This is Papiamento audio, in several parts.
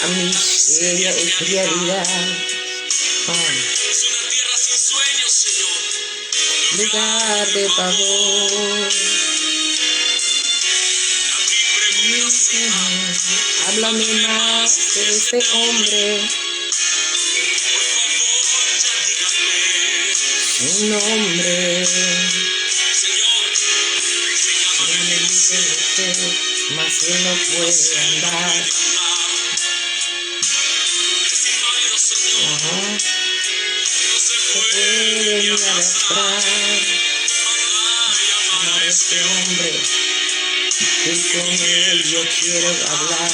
La miseria es realidad. Lugar de pavor. Háblame más de este hombre. Su nombre. Mas él no puede andar. Ajá. No puede ni arrastrar. Amar a este hombre que con él yo quiero hablar.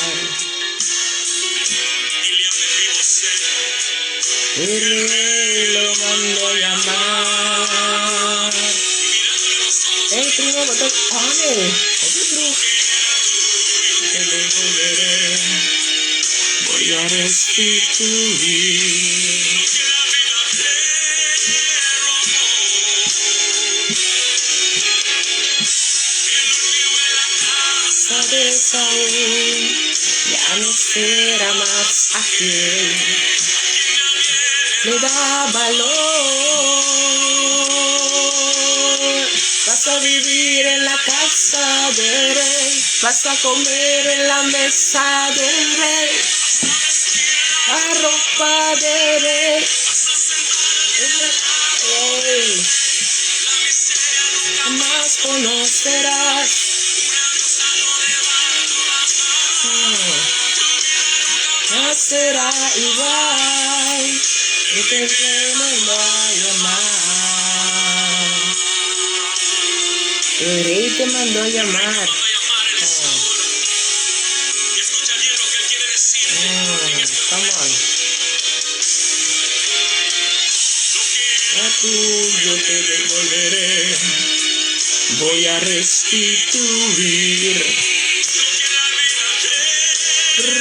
El rey lo mandó llamar. Hey, primo, wat een ane. Wat een droeg. Te devolveré. Voy a restituir. Casa de Saúl ya no será más aquel. Le da valor. Vas a vivir en la casa del rey, vas a comer en la mesa del rey, la ropa del rey. Ey, más conocerás. No será igual, y te mando a llamar. El rey te mandó a llamar. Come on. A tuyo te devolveré. Voy a restituir.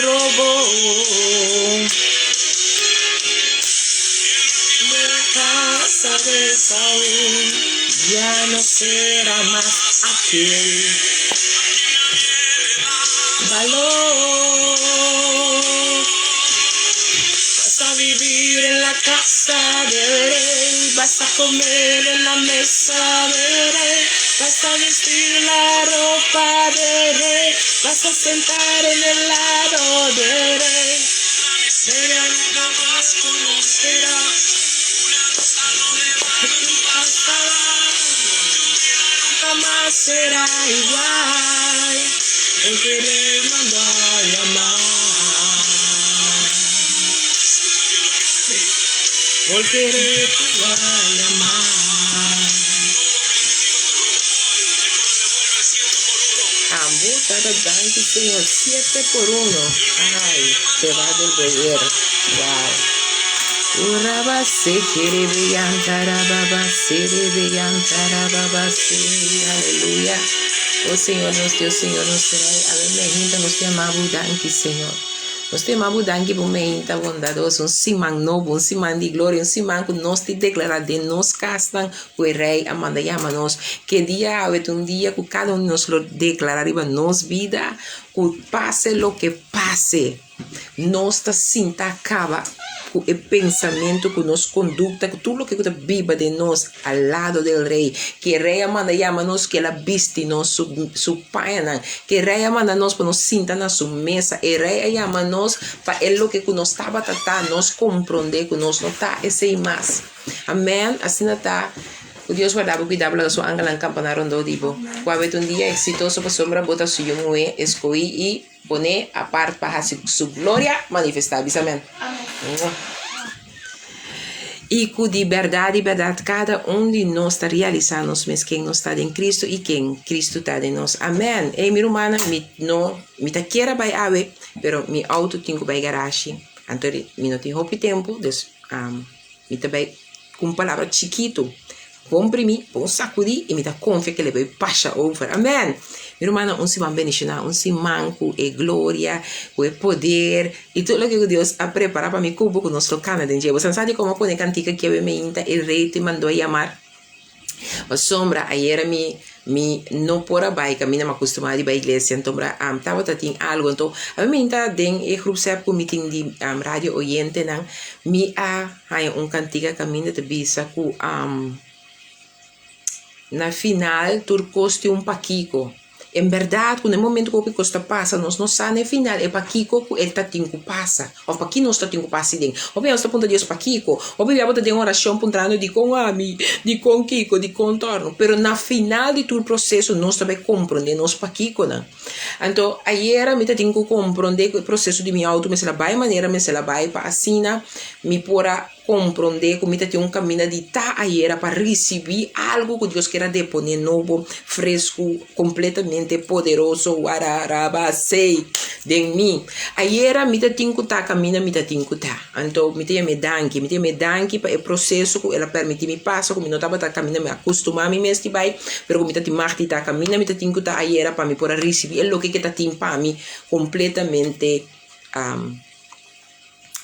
Robó de la casa de Saúl. Ya no será más aquel valor. Vas a vivir en la casa del rey, vas a comer en la mesa del rey, vas a vestir la ropa del rey, vas a sentar en el lado del rey. Pero nunca más conocerás tu pasado, nunca más será igual. El que le mandó a llamar. Porque le mandó a llamar. Ambu tata danki Señor. 7 por 1. Ay, te va a devolver. Wow. Urabase kerebeyantara serebeyantara se. Aleluya. Oh Señor, nos Dios, Señor, nos Rey. Awe mainta nos ta yama bo danki, Señor. Nos ta yama bo danki pa mainta bondadoso, un siman nobo, un siman di gloria, un siman ku nos ta deklará den nos kasnan ku e Rei a manda yama nos. Ke dia awe ta un dia ku kada un di nos lo deklará riba nos bida ku pase loke pase, Nos ta sinta kaba ku e pensamentu, ku nos kondukta, ku tur loke ku ta biba den nos al lado del Rei. Ke Rei a manda yama nos, ke El a bisti nos su su pañanan. Ke Rei a manda nos pa nos sinta na su mesa. E Rei a yama nos pa e loke ku nos tabata ta, nos komprondé ku nos no ta esei mas. Amèn. Asina ta. Ku Dios warda bo, kuida bo, laga su angelnan kampaná rondó di bo. Ku a beta un dia eksitoso pasobra bo ta su yu muhé eskohí i. Pone apart pa hasi su gloria manifestá. Bisa amen. Amen. Mua. I ku di bèrdat di bèrdat kada un di nos ta realisá nos mes ken nos ta den Kristu i ken Kristu ta den nos. Amèn! Ey mi rumannan, mi no mi ta kier a bai awe, pero mi outo tin ku bai garashi, anto mi no tin hopi tempu, dus mi ta bai ku un palabra chikitu. Bon primí, bon sakudí i mi ta konfia ku el e bai pasha over. Amèn! Mi rumannan, un siman bendishoná, un siman ku e gloria, ku e poder i tur loke ku Dios a prepará pa mi ku bo ku nos lo kana den dje. Bo sa di komo a pone kantika ki awe meinta e rei te mandó a yamar? Pasobra ayera mi mi no por a bai kaminda mi a kustumá di bai iglesia, anto tabata tin algu. Anto awe meinta den e groepsapp ku mi tin di radio oyentenan mi a Haña un kantika kaminda ta bisa ku na final tur kos tin un pakiko. En bèrdat ku na e momento ku hopi kos ta pasa nos no sa na e final e pakiko ku e ta tin ku pasa òf paki nos ta tin ku pasa aden. Hopi bia nos ta puntra Dios pakiko, hopi bia bo ta den orashon puntrando dikon ami, dikon kiko, dikon torno, pero na final di tur proseso nos ta bai komprondé nos pakikonan. Anto ayera mi ta tin ku komprondé ku e proseso di mi outo mester a bai manera mester a bai pa asina mi por a komprondé ku mi ta tin un kaminda di ta ayera pa risibí algu ku Dios kier a deponé nobo, fresku, kompletamente poderoso, wararabasei, den mi. Ayera mi ta tin ku ta kaminda mi ta tin ku ta. Anto mi ta yam'é danki, mi ta yam'é danki pa e proseso ku el a permití mi pasa, ku mi no tabata kaminda mi a kustumá mi mes di bai, pero ku mi ta tin mag di ta kaminda mi ta tin ku ta ayera pa mi por a risibí e loke ke ta tin pa mi kompletamente.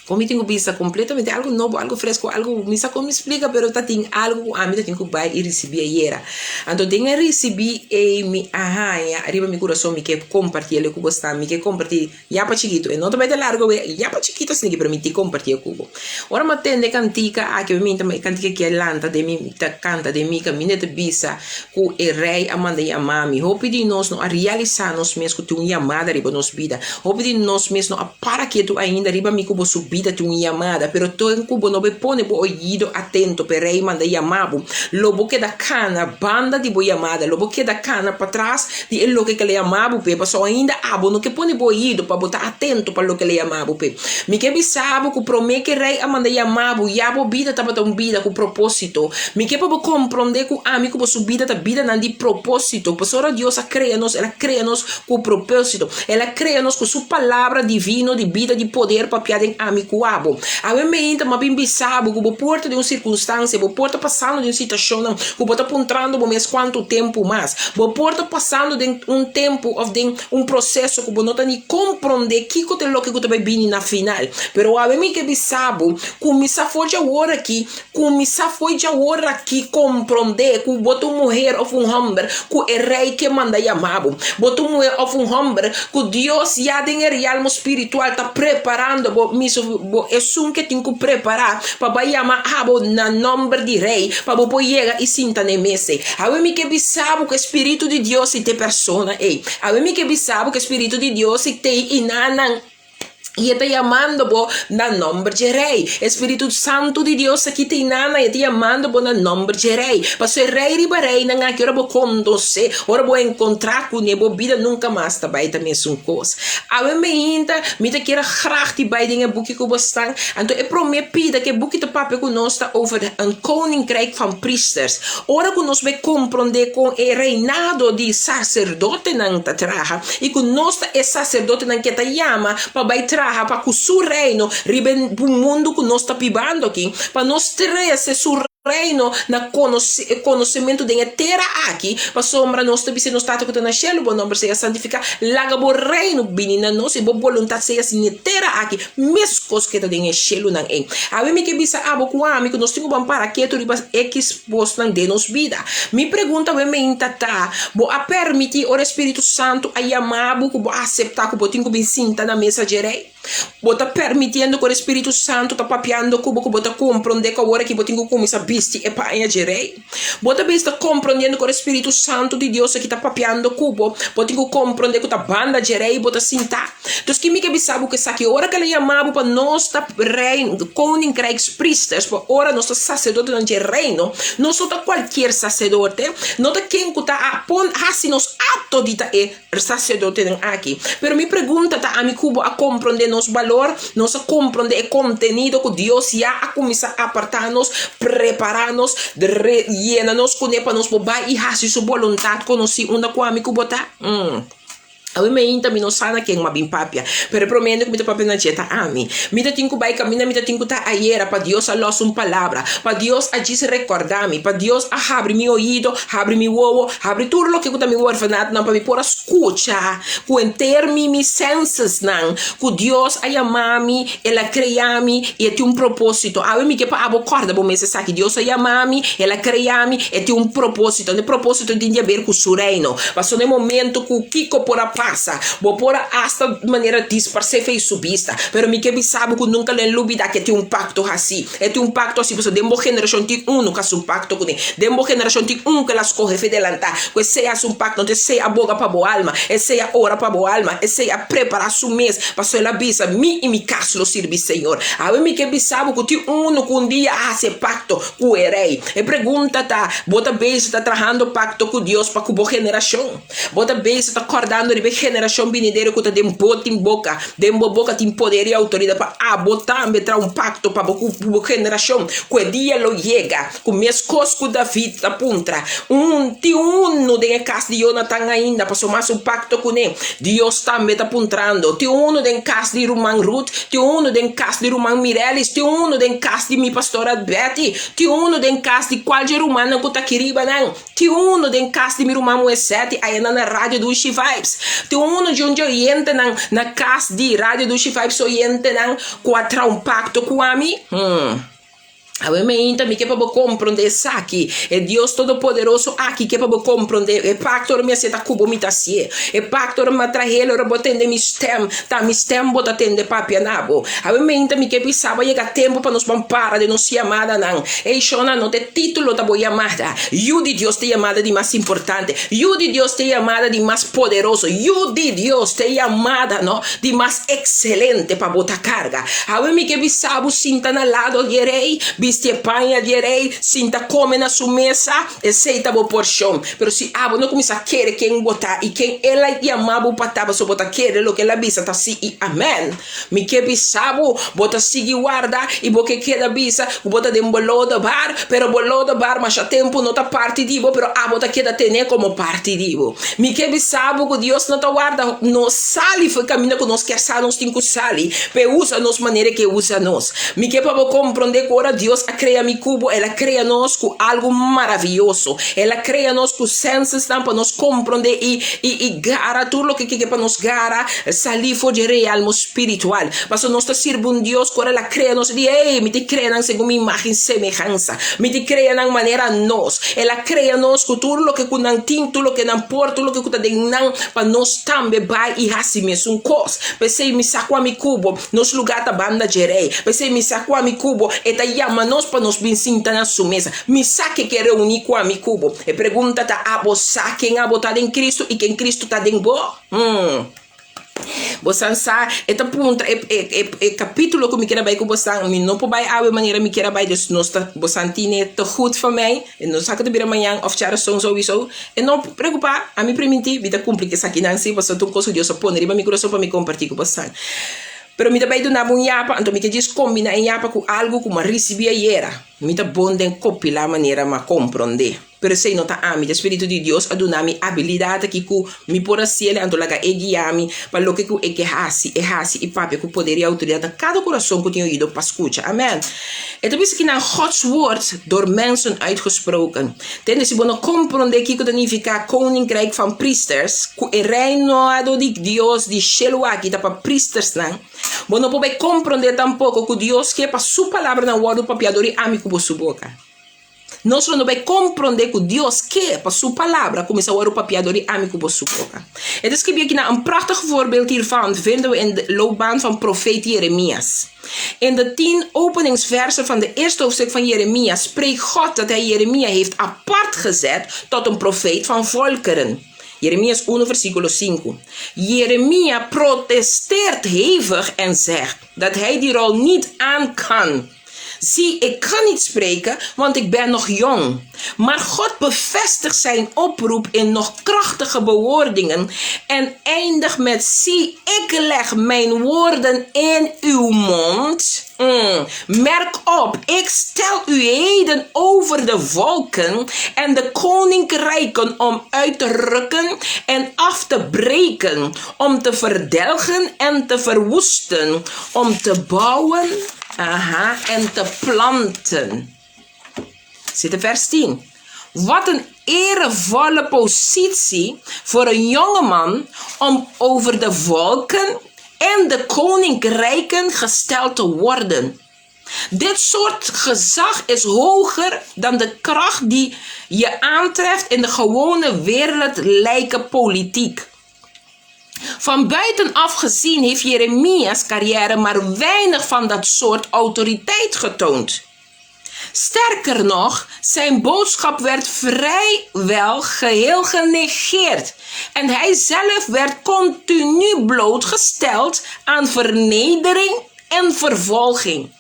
Kon mi tin ku bisa kompletamente algu nobo, algu fresko, algu mi sa kon mi splika pero ta tin algu ku ami ta tin ku bai i risibí ayera. Anto den e risibí ei mi a haña riba mi kurason mi ke kompartí el ku bo sta, mi ke kompartí ya pa chikitu, e no ta bai ta largu awe, ya pa chikitu asina pero mi tin kompartí ku bo. Ora mi a tende e kantika aki mi ta e kantika aki a lanta den mi ta kanta den mi kaminda e ta bisa ku e rei a manda yama mi. Hopi di nos no a realisá nos mes ku tin un yamada riba nos bida. Hopi di nos mes no a para ketu ainda riba mi ku bo su bida tin un yamada. Pero ten ku bo no bai pone bo oido atento pa e rei manda yama bo, lo bo keda kana banda di bo yamada, lo bo keda kana patras di e loke ku el a yama bo p'e, pasobra ainda abo no ke pone bo oido pa bo ta atento pa loke el a yama bo p'e. Mi ke bisa bo ku promé ku e rei a manda yama bo, ya bo bida tabata un bida ku propósito. Mi ke pa bo komprondé ku ami ku bo su bida ta bidanan di propósito, pasobra Dios a krea nos, el a krea nos ku propósito. El a krea nos ku su Palabra divino di bida, di poder papia den ami ku abo. Awe meinta mi a bin bisa bo ku bo por ta den un sirkunstansia, bo por ta pasando den un situashonnan ku bo ta puntrando bo mes kuantu tempu mas. Bo por ta pasando den un tempu òf den un proseso ku bo no ta ni komprondé kiko ta e loke ku ta bai bini na final. Pero awe mi ke bisa bo, kuminsá for dje awor aki Kuminsá fo'i djawor aki komprondé ku bo ta un muher òf un hòmber ku e Rei ke manda yama bo. Bo ta un muher òf un hòmber ku Dios ya den e rialmo spiritual ta preparando bo, miso bo esun ke tin ku prepará pa bai yama abo na nòmber di Rei pa bo por yega i sinta na e mesa ei. Awe mi ke bisa bo ku e Spiritu di Dios ei ta e persona ei. Awe mi ke bisa bo ku e Spiritu di Dios ei ta ei i nan. I e ta yamando bo na nòmber dje Rei. E Spiritu Santu di Dios aki ta inana, e ta yamando bo na nòmber dje Rei. Pasobra e Rei riba reinan aki, ora bo konosé, ora bo enkontrá kuné, bo bida nunka mas ta bai ta mesun kos. Awe meinta, mi ta kier a grag di bai den e buki ku bo stan. Anto e promé pida ku e buki ta papia ku nos ta over een koninkrijk van priesters. Ora ku nos bai komprondé kon e reinado di saserdotenan ta traha, i ku nos ta e saserdotenan ke ta yama pa bai traha pa ku su reino riba e mundu ku nos ta bibando aki, pa nos trese su reino na konosementu den e tera aki, pasobra nos ta bisa nos Tata ku ta na shelu, bo nòmber sea santifiká, laga bo reino bini na nos i bo boluntat sea hasi na e tera aki meskos ke ta den e shelunan ei. Awe mi ke bisa abo ku ami ku nos tin ku ban para ketu riba ekis bosnan den nos bida. Mi pregunta awe meinta ta, Bo a permití ora e Spiritu Santu a yama bo ku bo a aseptá ku bo tin ku bin sinta na mesa dje Rei? Bo ta permitiendo ku ora e Spiritu Santu ta papiando ku bo ku bo ta komprondé ku awor aki bo tin ku kuminsá bisti e paña dje Rei? Bo ta bisa ta komprondiendo ku ora e Spiritu Santu di Dios aki ta papiando ku bo, bo tin ku komprondé ku ta banda dje Rei bo ta sintá? Dus ki mi ke bisa bo ku esaki, ora ku el a yama bo pa nos ta rei, koninkrijkspriesters, pa ora nos ta saserdotenan dje reino, nos no ta kualkier saserdote, no ta ken ku ta a pon hasi nos apto di ta e saserdotenan aki. Pero mi pregunta ta ami ku bo a komprondé. nos balor, nos a komprondé e kontenido ku Dios ya a kuminsá apartá nos, prepará nos, yena nos kuné pa nos por bai i hasi su boluntat konosí unda ku ami ku bo ta. Awe meinta mi no sa na ken m'a bin papia, pero e promé hende ku mi ta papia na dje ta ami. Mi ta tin ku bai kaminda mi ta tin ku ta ayera pa Dios a lòs un palabra, pa Dios a djis rekòrdá mi, pa Dios a habri mi oido, habri mi wowo, habri tur loke ku ta mi orfanatonan pa mi por a skucha ku henter mi mi sensesnan ku Dios a yama mi, El a krea mi i e tin un propósito. Awe mi ke pa abo kòrda bo mes esaki, Dios a yama mi, El a krea mi, e tin un propósito. E propósito tin di haber ku Su Reino. Pasobra na e momento ku kiko por a pasa, bo por a asta manera disparsé fei su bista. Pero mi ke bisa bo ku nunka lo e lubidá ku e tin un pakto hasí. E tin un pakto hasí pasobra den bo generashon tin unu ku hasi un pakto kuné. Den bo generashon tin un ku el a skohe fei delantá, ku esei a hasi un pakto. Anto esei a boga pa bo alma, esei a ora pa bo alma, esei a prepará su mes, pasobra el a bisa, Mi i mi kas lo sirbi Señor. Awe mi ke bisa bo ku tin unu ku un dia a hasi e pakto ku e rei. E pregunta ta, Bo ta bezig ta trahando pakto ku Dios pa ku bo generashon? Bo ta bezig ta kòrdando riba e generashon binidero ku ta den bo tin boka? Den bo boka tin poder i outoridat pa abo tambe traha un pakto pa bo ku bo generashon, ku e dia lo yega ku meskos ku David ta puntra, Un tin unu den e kas di Yonatan ainda pasobra mas un pakto kuné? Dios tambe ta puntrando, Tin unu den kas di ruman Ruth? Tin unu den kas di ruman Mirelis? Tin unu den kas di mi pastora Betty? Tin unu den kas di kual dje rumannan ku ta aki riba nan? Tin unu den kas di mi ruman muhé Seti ayana na Radio Dushi Vibes. Tin unu dje un dje oyentenan na kas di Radio Dushi Vibes oyentenan ku a traha un pakto ku ami? Hmm. Awe meinta mi ke pa bo komprondé esaki. E Dios Todopoderoso aki ke pa bo komprondé e pakto ora mi a seta ku bo mi ta hasié. E pakto ora mi a trahel ora bo tende mi stèm, ta mi stèm bo ta tende papia na bo. Awe meinta mi ke bisa bo a yega tempu pa nos ban para den nos yamadanan. Ey shona no ta e titulo ta bo yamada. Yu di Dios ta e yamada di mas importante. Yu di Dios ta e yamada di mas poderoso. Yu di Dios ta e yamada no di mas excelente pa bo ta carga. Awe mi ke bisa bo sinta na lado di e rey, bisti e paña di e rey, sinta come na su mesa, esey ta bo porcion. Pero si abo no cuminsa kere ken bo ta y ken el a yama bo pa ta, pasobra bo ta kere loke el a bisa ta si y amen. Mi ke bisa bo, bo ta sigui warda i bo ke keda bisa ku bo ta den bo lodobar, pero bo lodobar masha tempu no ta parti di bo, pero abo ta keda tene komo parti di bo. Mi ke bisa bo ku Dios no ta warda nos sali for e kaminda ku nos kier sa nos tin ku sali, pa e usa nos manera ke e usa nos. Mi ke pa bo komprondé ku ora Dios a krea mi ku bo, el a krea nos ku algu maravioso. El a krea nos ku sensesnan pa nos komprondé i i i gara tur loke ke ke pa nos gara. Salí for dje realmo spiritual. Pasobra nos ta sirbi un Dios ku ora el a krea nos, e di, Ey, mi ta krea nan segun mi imágen semehansa. Mi ta krea nan manera nos. El a krea nos ku tur loke ku nan tin, tur loke nan por, tur loke ku ta den nan, pa nos tambe bai i hasi mesun kos. P'esei mi sa ku ami ku bo, nos lugá ta banda dje Rei. P'esei mi sa ku ami ku bo, e ta yama nos pa nos bin sinta na su mesa. Mi sa ke ke reuní ku ami ku bo. E pregunta ta, Abo sa ken abo ta den Kristu i ken Kristu ta den bo? Hmm. Bosan sa, e ta puntra e, e, e, e capítulo ku mi kier a bai ku bosan, mi no por bai awe manera mi kier a bai, dus nos ta, bosan tine te goed van mij, e no sa ku ta bira mañan of djarason souiso, e no preocupa, ami primintí, mi ta cumpli ku esakinan si, pasobra ta un kos ku Dios a pone riba mi kurason pa mi kompartí ku bosan. Pero mi ta bai duna bo un yapa, anto mi ke djis kombina e yapa ku algu ku mi a risibí ayera. Mi ta bon den kopilá manera mi a komprondé. Pero esei no ta ami, ta e Spiritu di Dios a duna mi abilidat aki ku mi por hasiel anto laga E guia mi pa loke ku E ke hasi, E hasi i papia ku poder i outoridat na kada kurason ku tin oido pa skucha. Amen. E ta bisa kinan Gods woord door mensen uitgesproken. Tende, si bo no komprondé kiko ta nifiká koninkrijk van priesters, ku e reinado di Dios di shelu aki ta pa priestersnan, bo no por bai komprondé tampoko ku Dios ke pa Su palabranan wòrdu papiá dor di ami ku bo su boka. Nos lo no bai komprondé ku Dios ke pa Su Palabra kuminsá wòrdu papiá dor di ami ku bo su boka. E ta skribí aki na Un prachtig voorbeeld hiervan vinden we in de loopbaan van profeet Jeremias. In de tien openingsversen van de eerste hoofdstuk van Jeremia spreekt God dat Hij Jeremia heeft apart gezet tot een profeet van volkeren. Jeremias uno versíkulo sinku. Jeremia protesteert hevig en zegt dat hij die rol niet aan kan. Zie, ik kan niet spreken, want ik ben nog jong. Maar God bevestigt zijn oproep in nog krachtige bewoordingen en eindigt met: Zie, ik leg mijn woorden in uw mond. Merk op, ik stel u heden over de volken en de koninkrijken om uit te rukken en af te breken, om te verdelgen en te verwoesten, om te bouwen aha, en te planten. Zit in vers 10. Wat een erevolle positie voor een jongeman om over de volken en de koninkrijken gesteld te worden. Dit soort gezag is hoger dan de kracht die je aantreft in de gewone wereldlijke politiek. Van buitenaf gezien heeft Jeremia's carrière maar weinig van dat soort autoriteit getoond. Sterker nog, zijn boodschap werd vrijwel geheel genegeerd en hij zelf werd continu blootgesteld aan vernedering en vervolging.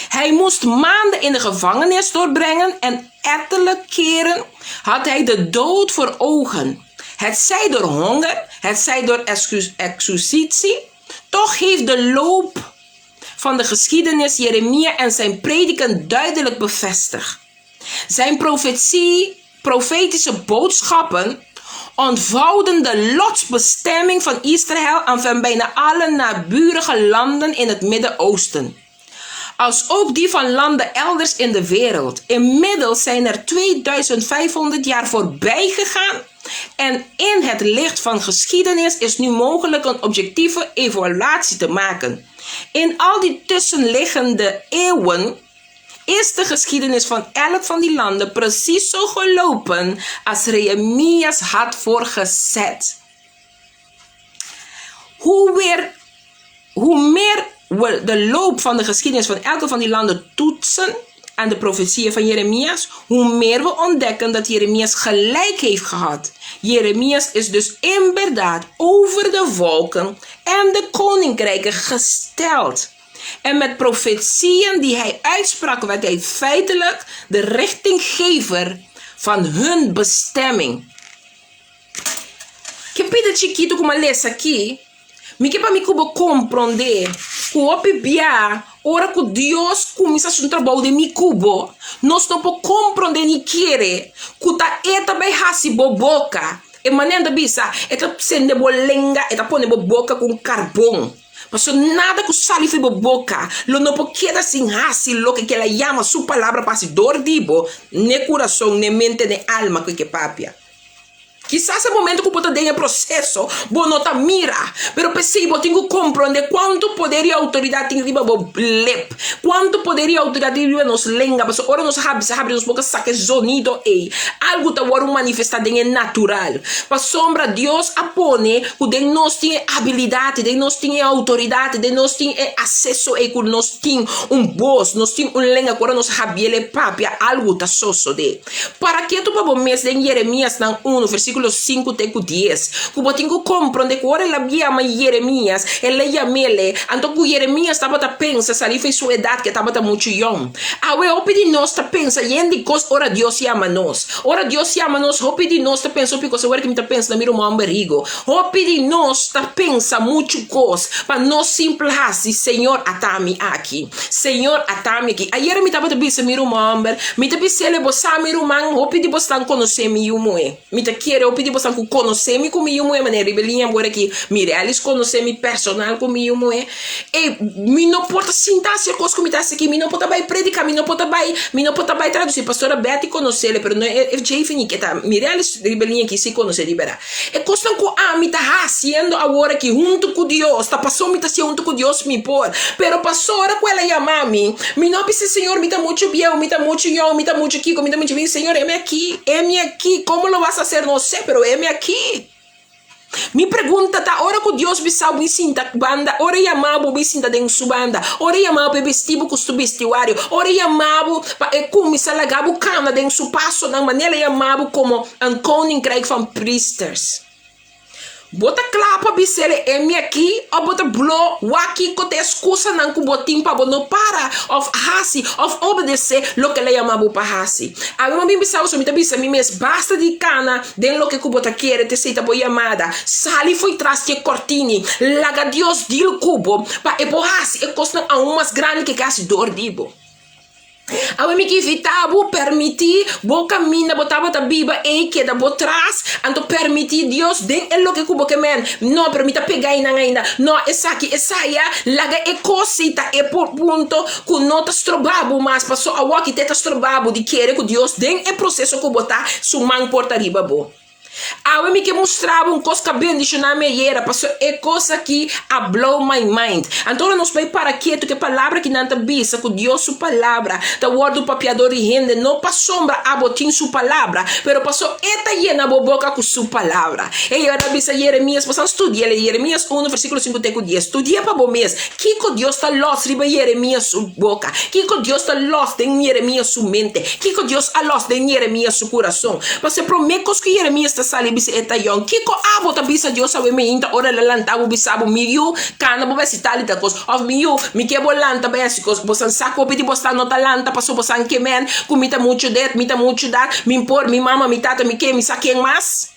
Hij moest maanden in de gevangenis doorbrengen en ettelijke keren had hij de dood voor ogen. Het zij door honger, het zij door executie. Toch heeft de loop van de geschiedenis Jeremia en zijn prediken duidelijk bevestigd. Zijn profetie, profetische boodschappen ontvouwden de lotsbestemming van Israël en van bijna alle naburige landen in het Midden-Oosten. Als ook die van landen elders in de wereld. Inmiddels zijn er 2500 jaar voorbij gegaan en in het licht van geschiedenis is nu mogelijk een objectieve evaluatie te maken. In al die tussenliggende eeuwen is de geschiedenis van elk van die landen precies zo gelopen als Jeremias had voorgezet. Hoe meer we de loop van de geschiedenis van elke van die landen toetsen aan de profetieën van Jeremias, hoe meer we ontdekken dat Jeremias gelijk heeft gehad. Jeremias is dus inderdaad over de volken en de koninkrijken gesteld. En met profetieën die hij uitsprak, werd hij feitelijk de richtinggever van hun bestemming. Ku pida chikitu ku m'a lesa aki, mi ke pa mi ku bo komprondé ku hopi bia ora ku Dios kuminsá su trabou den mi ku bo, nos no por komprondé ni kere ku ta E ta bai hasi bo boka. E manera ta bisa, E ta sende bo lenga, E ta pone bo boka ku un karbon. Pasobra nada ku sali for di bo boka lo no por keda sin hasi loke ku El a yama Su palabra pa hasi dor di bo, n'e kurason, n'e mente, n'e alma ku e ke papia. Kisas e momento ku bo ta den e proseso, bo no ta mira, pero p'esei bo tin ku komprondé kuantu poder i outoridat tin riba bo lep, kuantu poder i outoridat tin riba nos lenga, pasobra ora nos habri sa habri nos boka saka e zonido ei, algu ta wòrdu manifestá den e natural. Pasobra Dios a pone ku den nos tin e abilidat, den nos tin e outoridat, den nos tin e aseso ei ku nos tin un bos, nos tin un lenga ku ora nos habiel e papia algu ta sosodé. Para ketu pa bo mes den Jeremiasnan unu, versíkulo sinku te ku dies, ku bo tin ku komprondé ku ora el a yama Jeremias, el a yam'el, anto ku Jeremias tabata pensa salí for su edat ku e tabata muchu yòn. Awe hopi di nos ta pensa yen di kos ora Dios yama nos. Ora Dios yama nos, hopi di nos ta pensa hopi kos. Awor ki mi ta pensa na mi ruman Berigo, hopi di nos ta pensa muchu kos pa nos simpel hasi, Señor, ata mi aki. Señor, ata mi aki. Ayera mi tabata bisa mi ruman homber, mi ta bis'el, Bo sa mi ruman, hopi di bosnan konosé mi yu muhé. Mi ta kere hopi di bosnan ku konosé mi ku mi yu muhé, manera riba e liña awor aki, Mirelis konosé mi personal ku mi yu muhé. E, mi no por ta sinta hasi e kos ku mi ta hasi aki, mi no por ta bai prediká, mi no por ta bai, mi no por ta bai tradusí. Pastora Betty konosé el, pero no e Jefiny ke ta, Mirelis riba e liña aki si konosé di bèrdat. E kosnan ku ami ta hasiendo awor aki huntu ku Dios, ta paso mi ta hasié huntu ku Dios mi por. Pero pasora ku el a yama mi, mi no a bisa, Señor, mi ta muchu bieu, mi ta muchu yòn, mi ta muchu kiko, mi ta muchu. Mi di, Señor, heme aki, heme aki, komo lo vas a hacer? No sé, pero heme aki. Mi pregunta ta, ora ku Dios bisa bo bin sinta banda, ora e yama bo bin sinta den su banda, ora e yama bo pa e bisti bo ku su bistiwario, ora e yama bo pa e kuminsá laga bo kana den su pasonan, manera el a yama bo komo Een koninkrijk van priesters. Bo ta kla pa bis'el e mi aki òf bo ta blo wak kiko ta e eskusanan ku bo tin pa bo no para òf hasi òf obedesé loke el a yama bo pa hasi? Awe mi a bin bisa boso, mi ta bisa mi mes, basta di kana den loke ku bo ta kere, t'esei ta bo yamada. Sali fo'i tras di e kòrtini, laga Dios deal ku bo pa e por hasi e kosnan aun mas grandi ku e ke hasi dor di bo. Awe mi ke invitá bo permití bo kaminda bo tabata biba ei keda bo tras, anto permití Dios den e loke ku bo ke men. No, pero mi ta pega einan ainda. No, esaki, esaya, laga e kos ei ta e punto ku no ta stroba bo mas, paso awoki te ta stroba bo di kere ku Dios den e proseso ku bo ta, su man por ta riba bo. Awe mi ke mustra bo un kos ku a bendishoná mi ayera, pasobra e kos aki a blow my mind. Anto ora nos bai para ketu ku e palabra ki nan ta bisa ku Dios su palabra ta wòrdu papiá dor di hende, no pasobra abo tin su palabra, pero pasobra e ta yena bo boka ku su palabra. E ora a bisa Yeremías, boso a studia lei Yeremías unu versíkulo sinku te ku dies. Studia pa bo mes kiko Dios ta lòs riba Yeremías su boka, kiko Dios ta lòs den Yeremías su mente, kiko Dios a lòs den Yeremías su kurason. Pasobra e promé kos ku Yeremías ta sali bisa e ta yòn, Kiko abo ta bisa Dios awe meinta ora el a lanta bo bisa bo, Mi yu, kana bo bai hasi tal i tal kos? Òf, Mi yu, mi ke bo lanta bai hasi kos? Bosan sa ku hopi di bos ta no ta lanta pasobra bosan ke men ku mi ta muchu det, mi ta muchu dat, mi por, mi mama, mi tata, mi ke, mi sa ken mas?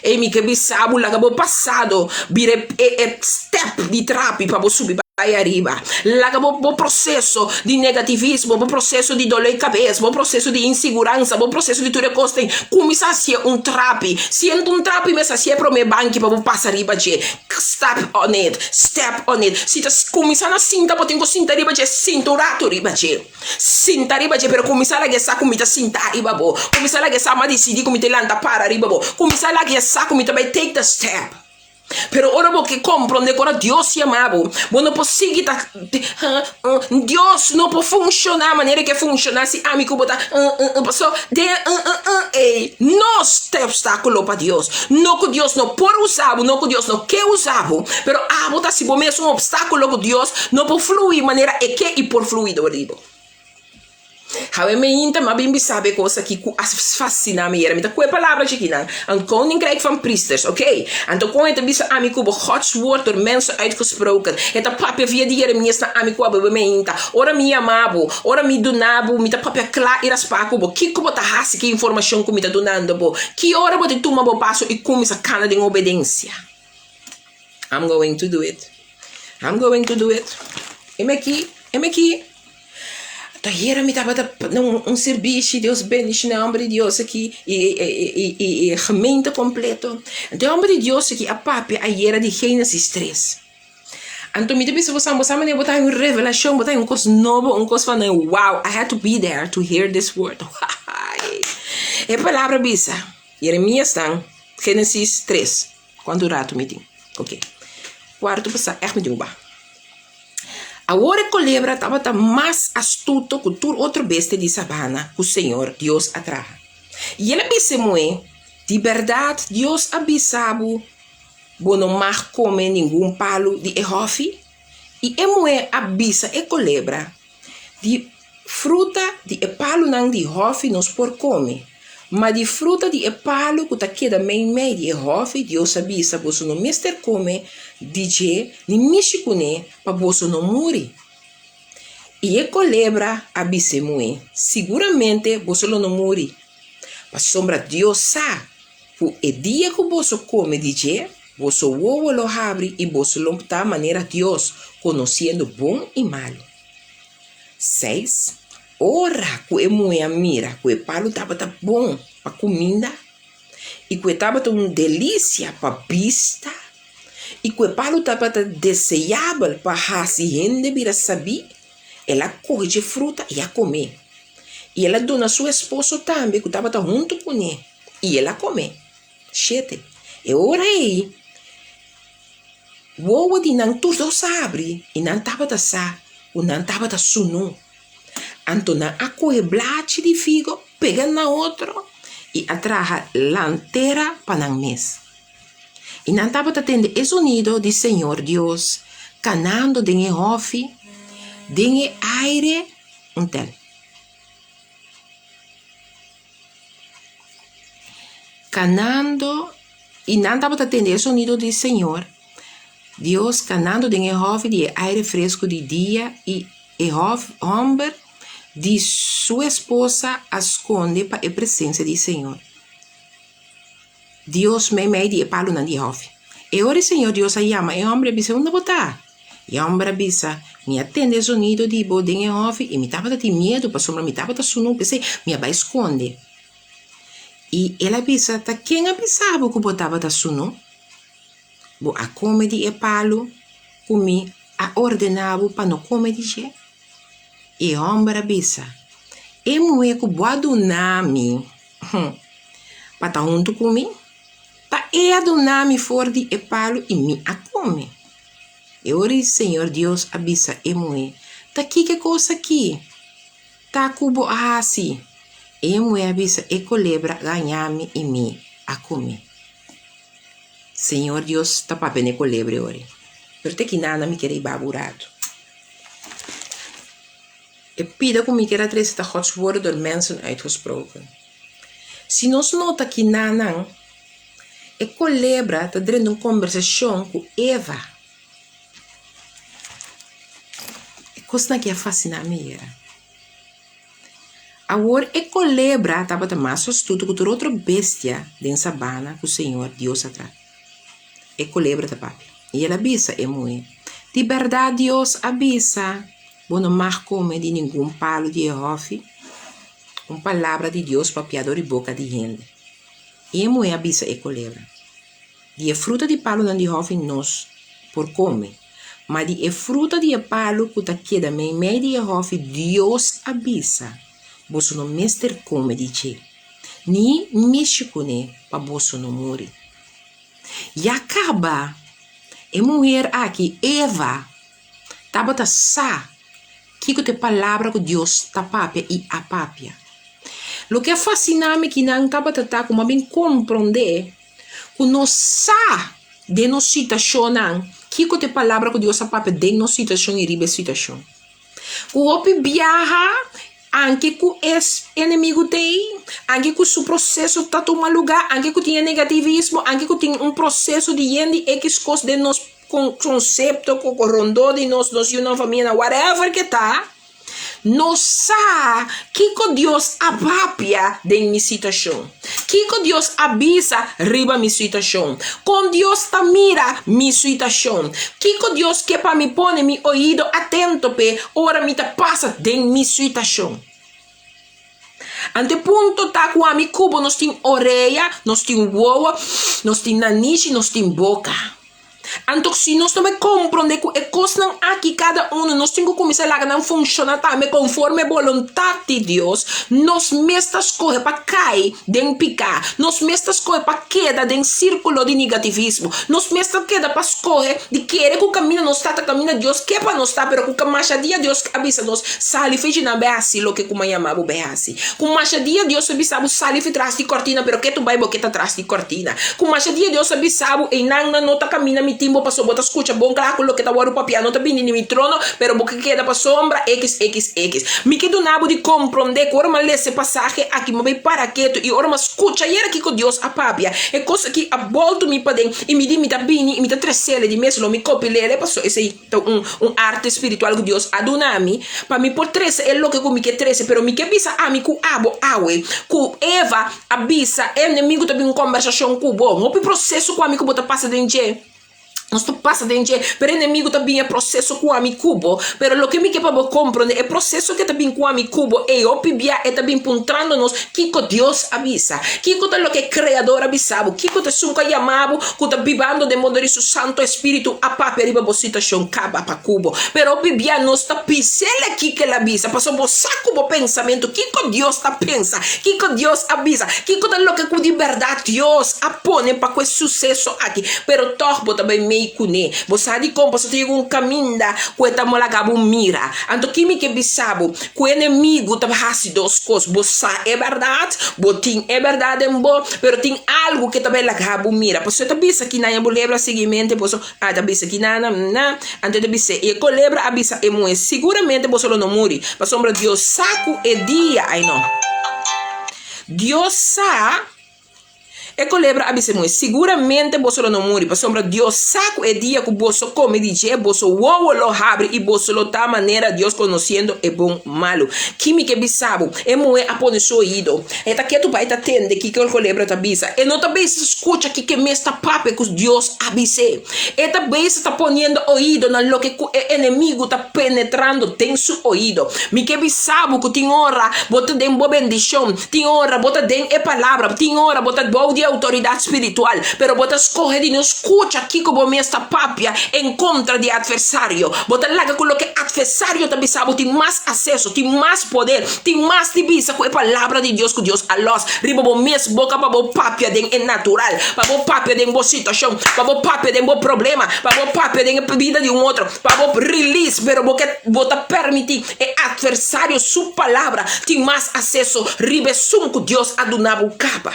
Ei, mi ke bisa bo, laga bo pasado bira e e step di trapi pa bo subi bai ariba. Laga bo bo proseso di negativismo, bo proseso di dolor di kabes, bo proseso di insiguransa, bo proseso di tur e kos ten kuminsá hasié un trapi. Sienta un trapi mes hasié promé banki pa bo pasa riba dje. Step on it, step on it. Si ta kuminsá na sinta bo tin ku sinta riba dje, sinta un ratu riba dje. Sinta riba dje, pero kuminsá laga e sa ku mi ta sintá riba bo. Kuminsá laga e sa mi a disidí ku mi ta lanta para riba bo. Kuminsá laga e sa ku mi ta bai take the step. Pero ora bo ke komprondé ku ora Dios yama bo, bo no por sigui ta Dios no por funshoná manera ke funshoná si ami ku bo ta paso den ei nos ta e opstákulo pa Dios. No ku Dios no por usa bo, no ku Dios no ke usa bo, pero abo ta hasi bo mes un opstákulo ku Dios no por flui manera e ke i por flui dor di bo. Hawe meinta mi a bin bisa bo e kos aki ku a fasina mi yera. Mi ta kohe palabra chikinan. Een koninkrijk van priesters, oké. Anto kon e ta bisa ami ku bo Gods woord door mensen uitgesproken. E ta papia via di Jeremias na ami ku abo bo meinta. Ora mi yama bo, ora mi duna bo, mi ta papia kla i raspa ku bo. Kiko bo ta hasi ku e informashon ku mi ta dunando bo? Ki ora bo ta tuma bo paso i kuminsa kana den obedensia? I'm going to do it. I'm going to do it. Heme aki, heme aki. Ta hera mi tabata na un sirbishi, Dios bendiciona e homber di Dios aki y e gemeente completo. Anto e homber di Dios aki a papia ayera di Genesis tres. Anto mi ta bisa boso, boso manera bo ta haña un revelacion, bo ta haña un cos nobo, un cos van wow, I had to be there to hear this word. E palabra bisa, Jeremias tan, Genesis tres. Cuantu rato mi tin? Ok. Cuarto pasa echt mi tin cu baha. Awor e colebra tabata mas astuto cu tur otro bestia di sabana cu Señor Dios a traha. Y el a bisa e muhé, Di berdad Dios a bisa bo, bo no mag come ningun palu di e hofi? Y e muhé a bisa e colebra, Di fruta di e palunan di hòfi nos por kome, ma di fruta di e palu ku ta keda meimei di e hòfi, Dios a bisa, Boso no mester kome di dje ni mishi kuné, pa boso no muri. I e kolebra a bisa e muhé, Siguramente boso lo no muri, pasobra Dios sa ku e dia ku boso kome di dje, boso wowo lo habri i boso lo ta manera Dios, konosiendo bon i malu. Seis, ora ku e muhé a mira ku e palu tabata bon pa kuminda i ku e tabata un delisia pa bista i ku e palu tabata deseabel pa hasi hende bira sabí, el a kohe dje fruta i a kom'é. I el a duna su esposo tambe ku tabata huntu kuné, i el a kom'é. Shete, e ora ei Wowo di nan tur dos a habri i nan tabata sa ku nan tabata sunú. Anto nan a kohe blachi di figo pega na otro i a traha lantera pa nan mes. I nan tabata tende e zonido di Señor Dios kanando den e hòfi den e aire un tel. Kanando. I nan tabata tende e sonido di Señor Dios kanando den e hòfi di e aire fresku di dia, i e hòmber di su esposa a skonde pa e presensia di Señor Dios meimei di e palunan di e hòfi. E ora e Señor Dios a yama e hòmber i a bisa, Unda bo ta? E hòmber a bisa, Mi a tende e sonido di bo den e hòfi i mi tabata tin miedu pasobra mi tabata sunú, p'esei mi a bai skonde. I el a bisa, Ta ken a bisa bo ku bo tabata sunú? Bo a kome di e palu ku mi a ordená bo pa no kome di dje? E hòmber a bisa, E muhé ku bo a duna mi pa ta huntu ku mi, ta e a duna mi for di e palu i mi a kome. E ora e Señor Dios a bisa e muhé, Ta kiko e kos akí ta ku bo a hasi? E muhé a bisa, E kolebra a gañá mi i mi a kome. Señor Dios ta papia n'e kolebra e ora. Pero te kinana mi kere hiba bo un ratu. E pida ku mi kier a trese ta Gods woorden door mensen uitgesproken. Si nos nota kinanan, e kolebra ta drenta un kombersashon ku Eva. E kosnan aki a fasiná mi yera. Awor e kolebra tabata mas astuto ku tur otro bestia den sabana ku señor Dios a traha. E kolebra ta papia, i el a bisa e muhé, Di bèrdat Dios a bisa, Bo no mag kome di ningun palu di e hòfi? Un palabra di Dios papiá dor di boka di hende. I e muhé a bisa e kolebra, Di e fruta di palunan di hòfi nos por kome, Ma di e fruta di e palu ku ta keda meimei di e hòfi Dios a bisa, Boso no mester kome di dje, ni mishi kuné pa boso no muri. Ya kaba e muher aki, Eva, tabata sa kiko ta e palabra ku Dios ta papia i a papia. Loke a fasiná mi ki nan tabata ta ku mi a bin komprondé ku nos sa den nos situashonnan kiko ta e palabra ku Dios a papia den nos situashon i riba e situashon. Ku hopi biaha, anke ku e enemigu ta ei, anke ku su proseso ta tuma lugá, anke ku tin e negativismo, anke ku tin un proseso di yen di ekis kos den nos konsepto ku rondó di nos, nos yunan, famianan, whatever ke ta, No sa kiko Dios a papia den mi situashon. Kiko Dios a bisa riba mi situashon. Kon Dios ta mira mi situashon. Kiko Dios ke pa mi pone mi oido atento p'e ora mi ta pasa den mi situashon. Anto e punto ta ku ami ku bo nos tin orea, nos tin wowo, nos tin nanishi, nos tin boka. Anto si nos no bai komprondé ku e kosnan aki kada unu nos tin ku kuminsá laga nan funshoná tambe konforme e boluntat di Dios, nos mes ta skohe pa kai den piká, nos mes ta skohe pa keda den sírkulo di negativismo, nos mes ta keda pa skohe di kere ku kaminda nos ta ta kaminda Dios ke pa nos ta, pero ku masha dia Dios a bisa nos sali fechi nan bai hasi loke ku mi a yama bo bai hasi, ku masha dia Dios a bisa bo sali fi tras di kòrtina pero ke tu bai bo ke ta tras di kòrtina. Ku masha dia Dios a bisa bo, Einan nan no ta kamina mi tin bo pasobra bo ta skucha bon kla ku loke ta wòrdu papiá no ta bini di mi trono, pero bo ke keda pasobra xxx. Mi ke duna bo di komprondé ku ora mi a lesa e pasahe aki mi a bai para ketu i ora mi a skucha yera kiko Dios a papia, e kos aki a boltu mi paden i mi di mi ta bini i mi ta tresele di mes lo mi kopilele pasobra esei ta un un arte spiritual ku Dios a duna mi pa mi por trese e loke ku mi ke trese pero mi ke bisa ami ku abo awe ku Eva A bisa e enemigu ta bin un kombersashon ku bo. Hopi proseso ku ami ku bo ta pasa den dje. Nos ta pasa den dje, pero e enemigu ta bin e proseso ku ami ku bo. Pero loke mi ke pa bo komprende, e proseso ke ta bin ku ami ku bo ei hopi bia e ta bin puntrando nos kiko Dios a bisa. Kiko ta loke e Kreador a bisa bo? Kiko ta esun ku a yama bo ku ta bibando den bo dor di su Santo Espiritu a papia riba bo situashon kaba pa ku bo? Pero hopi bia nos ta pis'el aki ke el a bisa, pasobra bo sa ku bo pensamentu kiko Dios ta pensa. Kiko Dios a bisa? Kiko ta loke ku di bèrdat Dios a pone pa ku e suseso aki? Pero tòg bo ta bai mei kuné. Bo sa dikon? Pasobra ta yega un kaminda ku e ta molaga bo mira. Anto ki mi ke bisa bo? Ku e enemigu ta hasi dos kos. Bo sa e bèrdat, bo tin e bèrdat den bo, pero tin algu ku e ta bai laga bo mira. Pasobra e ta bisa kinan e bulebra siguimente boso a ta bisa kinan na. Anto e ta bis'é, i e kolebra a bisa e muhé, Siguramente boso lo no muri, pasobra Dios sa ku e dia, ai no, Dios sa, E kolebra a bisa e muhé, Siguramente boso lo no muri, pasobra Dios sa ku e dia ku boso kome di dje, boso wowo lo habri i boso lo ta manera Dios konosiendo e bon malu. Ki mi ke bisa bo? E muhé a pone su oido. E ta ketu pa e ta tende kiko e kolebra ta bisa. E no ta bisa skucha kiko e mes ta papia ku Dios a bis'é. E ta bisa ta poniendo oido na loke ku e enemigu ta penetrando den su oido. Mi ke bisa bo ku tin ora bo ta den bo bendishon, tin ora bo ta den e palabra, tin ora bo ta bou di e outoridat spiritual, pero bo ta skohe di no skucha kiko bo mes ta papia en kontra di e atversario. Bo ta laga ku loke atversario ta bisa bo tin mas aseso, tin mas poder, tin mas di bisa ku e palabra di Dios ku Dios a lòs riba bo mes boka pa bo papia den e natural, pa bo papia den bo situashon, pa bo papia den bo problema, pa bo papia den e bida di un otro, pa bo release, pero bo ke bo ta permití e atversario su palabra tin mas aseso riba esun ku Dios a duna bo kaba.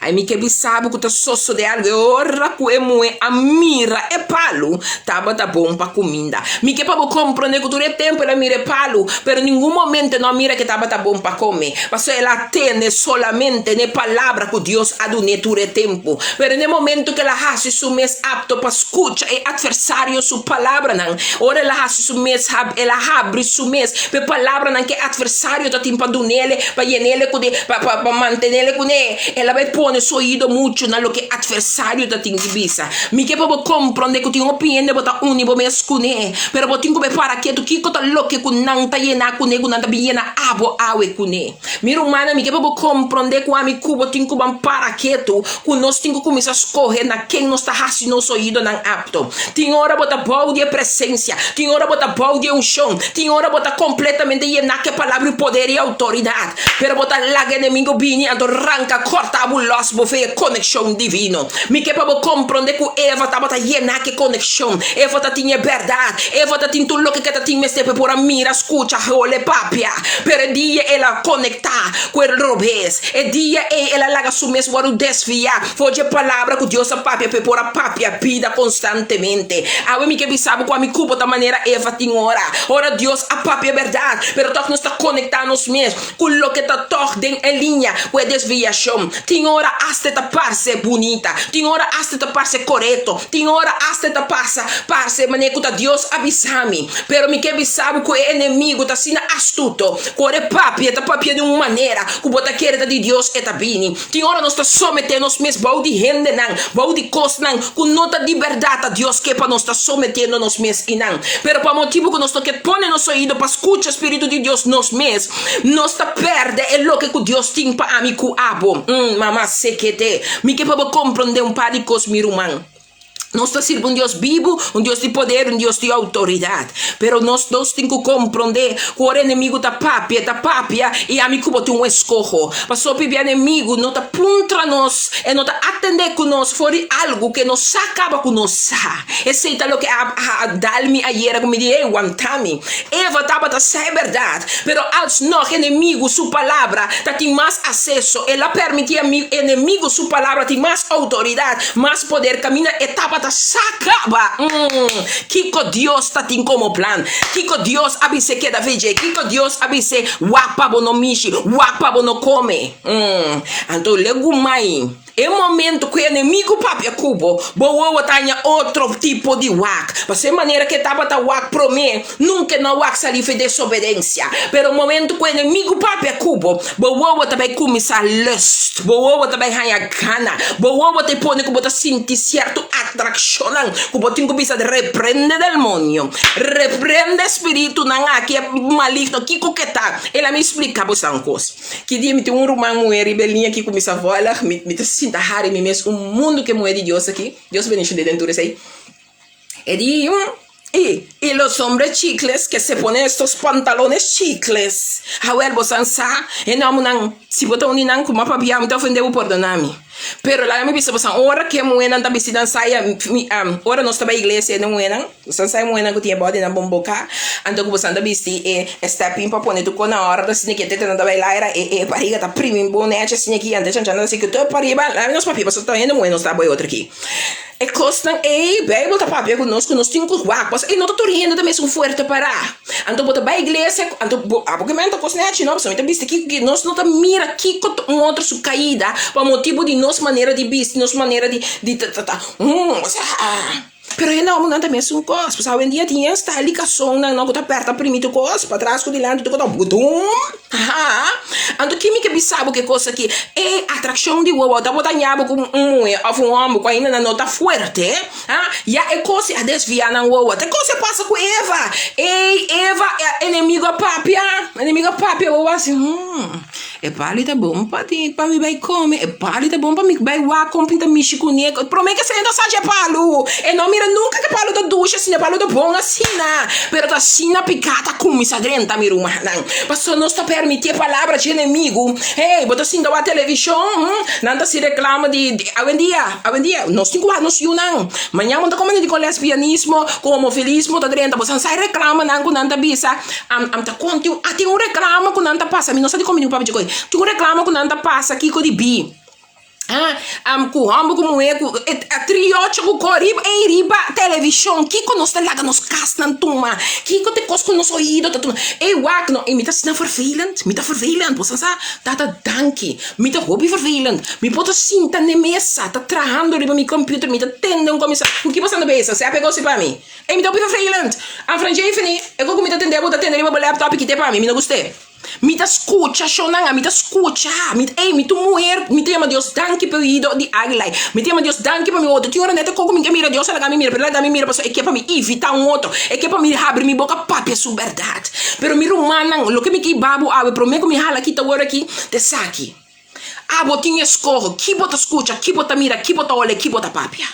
Ai mi ke bisa bo ku ta sosodé algu e ora ku e muhé a mira e palu tabata bon pa kuminda. Mi ke pa bo komprondé ku tur e tempu el a mira e palu, pero ningun momento e no a mira ke tabata bon pa kome, pasobra el a tene solamente n'e palabra ku Dios a dun'é tur e tempu. Pero n'e momento ku el a hasi su mes apto pa skucha e atversario su palabranan, ora el a hasi su mes el a habri su mes pa e palabranan ku e atversario ta tin pa dun'é, pa yen'é ku pa pa pa mantenele kuné, el a bai pone su oido muchu na loke atversario ta tin di bisa. Mi ke pa bo komprondé ku tin hopi hende bo ta uni bo mes kuné, pero bo tin ku bai para ketu kiko ta loke ku nan ta yená kuné ku nan ta bin yena abo awe kuné. Mi rumannan, mi ke pa bo komprondé ku ami ku bo tin ku ban para ketu, ku nos tin ku kuminsá skohe na ken nos ta hasi nos oidonan apto. Tin ora bo ta bou di e presensia, tin ora bo ta bou di e unshon, tin ora bo ta kompletamente yená ku e palabra di poder i outoridat, pero bo ta laga enemigo bini anto ranka kòrta bo lòs bo fe e konekshon divino. Mi ke pa bo komprondé ku Eva tabata yená ku e konekshon. Eva ta tin e bèrdat. Eva ta tin tur loke ku e ta tin mester pa e por a mira, skucha, hole, papia. Pero e dia el a konektá ku e robes, e dia ei el a laga su mes wòrdu desviá for dje palabra ku Dios a papia pa e por a papia bida konstantemente. Awe mi ke bisa bo ku ami ku bo ta manera Eva tin ora. Ora Dios a papia bèrdat, pero tòg nos ta konektá nos mes ku loke ta tòg den e liña ku e desviashon. Tin ora asta e ta parse bunita, tin ora asta e ta parse korekto, tin ora asta e ta pasa parse manera ku ta Dios a bisa mi. Pero mi ke bisa bo ku e enemigu ta asina astuto ku ora e papia, e ta papia di un manera ku bo ta kere ta di Dios e ta bini. Tin ora nos ta someté nos mes bou di hendenan, bou di kosnan ku no ta di bèrdat ta Dios ke pa nos ta sometiendo nos mes einan. Pero pa motibu ku nos no ke pone nos oido pa skucha spiritu di Dios nos mes, nos ta pèrdè e loke ku Dios tin pa ami ku abo. Mama sekete. Mi ke pa bo komprondé un par di kos mi ruman. Nos ta sirbi un Dios bibu, un Dios di poder, un Dios di outoridat. Pero nos dos tin ku komprondé ku ora enemigu ta papia, e ta papia i ami ku bo tin un eskoho. Pasobra pibia enemigu no ta puntra nos, e no ta atendé ku nos for di algu ku e no sa kaba ku nos sa. Esei ta loke a a dal mi ayera ku mi di, Ey, wanta mi. Eva tabata sa e bèrdat, pero alsnog enemigu su palabra ta tin mas aseso. El a permití enemigu su palabra tin mas outoridat, mas poder kaminda e tabata sa kaba. Mm, kiko Dios ta tin komo plan? Kiko Dios a bis'é keda vej'é? Kiko Dios a bis'é wak pa bo no mishi, wak pa bo no kome? Mm, anto legumai. E momento ku e enemigu papia ku bo, bo wowo ta haña otro tipo di wak. Pasobra e manera ku e tabata wak promé, nunka e no a wak salí for e desobedensia. Pero momento ku e enemigu papia ku bo, bo wowo ta bai kuminsá lust, bo wowo ta bai haña gana, bo wowo ta pone ku bo ta sinti sierto atrakshonnan ku bo tin ku bisa, Reprende delmonio, reprende spiritunan aki maligno, kiko ke ta? El a mi splika bo esnan kos. Ki dia mi tin un ruman muhé riba e liña aki ku mi sa vòlg, mi mi ta sinta hari mi mes un mundu ku e muhé di Dios aki. Dios bendishon den tur esei. E di, I, i los hombres chicles que se ponen estos pantalones chicles. Awel bo san sa, e nòmbernan, si bo ta un di nan ku m'a pabia mi ta ofendé bo, pordona mi. Pero laga mi bisa boso, ora ku e muhénan ta bisti nan saya, mi, ora nos ta bai iglesia e muhénan, boso sa e muhénan ku tin e bòdi nan bon boká, anto ku boso ta bisti e stèpin pa pone tur kos na òrdu asina ki e tete nan ta bai laira, e e bariga ta primi bon nèchi asina ki, anto e chanchan nan ta sigui tur pariba, laga mi nos papia pasobra ta hende muhé nos ta bai otro aki. E kosnan ei, Beibel ta papia ku nos ku nos tin ku wak, pasobra ei no ta tur hende ta mesun fuerte pará. Anto bo ta bai iglesia, anto bo abo ke menta kos nechi no, pasobra mi ta bisti kiko ki nos no ta mira kiko ta un otro su kaida pa motibu di nos manera di bisti, nos manera di di ta ta ta hum osea. Pero e hombernan ta mesun kos, pasobra awendia tin e style di kasonnan no ku ta pèrta primí tur kos, patras ku dilanti tur kos ta budum. Haa. Anto ki mi ke bisa bo ke kos aki? E atrakshon di wowo ta bo ta ña bo ku un muhé òf un hòmber ku ainda nan no ta fuerte. Ha, ya e kos a desviá nan wowo. Ta e kos a pasa ku Eva. Ey, Eva, e enemigo a papia. Enemigo a papia wowo a hasi, hmm, e pali ta bon pa di, pa mi bai kome. E pali ta bon pa mi bai wak kon mi ta mishi kuné. Promé ke esei no sa dje palu. E no mira nunka ke palu ta dushi asina, e palu ta bon asina. Pero ta asina piká ta kuminsá drenta mi rumannan. Pasobra nos ta permití e palabra dje enemigo. Hey, bo ta sinta wak televishon, hmm, nan ta hasi reklama di, awendia. Awendia, nos tin ku wak nos yunan. Mañan bo ta komende di kon lesbianismo, ku homofilismo ta drenta. Bo san sa e reklamanan ku nan ta bisa. Am, am ta kon tin, ah, tin un reklama ku nan ta pasa. Mi no sa di kon mi tin ku papia dje kos. Tin un reklama ku nan ta pasa kiko di bi. Ah, am, ku hòmber ku muhé ku e triocho ku kor riba, ey, riba televishon. Kiko nos ta laga nos kasnan tuma? Kiko ta e kos ku nos oido ta tuma? Ey, wak no. Ey, mi ta asina vervelend. Mi ta vervelend. Bo san sa? Tata, danki. Mi ta hopi vervelend. Mi por ta sinta n'e mesa ta trahando riba mi computer, mi ta tende un comisa. Ku ki bo sta na besa? Sea pega osi pa mi. Ey, mi ta hopi vervelend. Anfran Jefany, e ku ku mi ta tende bo ta tende riba bo laptop i kite pa mi, mi no gust'é. Mi ta skucha shownan, mi ta skucha. Mi ta, ey, mi ta un muher, mi ta yama Dios danki pa e oido di Aguilay. Mi ta yama Dios danki pa mi otro. Tin ora nete koko mi ke mira, Dios a laga mi mira, pero e laga mi mira pasobra e ke pa mi evita un otro. E ke pa mi habri mi boka papia su bèrdat. Pero mi rumannan, loke mi ke hiba bo awe, promé ku mi hala kita wor aki, Ta esaki, Abo tin eskoho ki bo ta skucha, ki bo ta mira, ki bo ta ole, ki bo ta papia.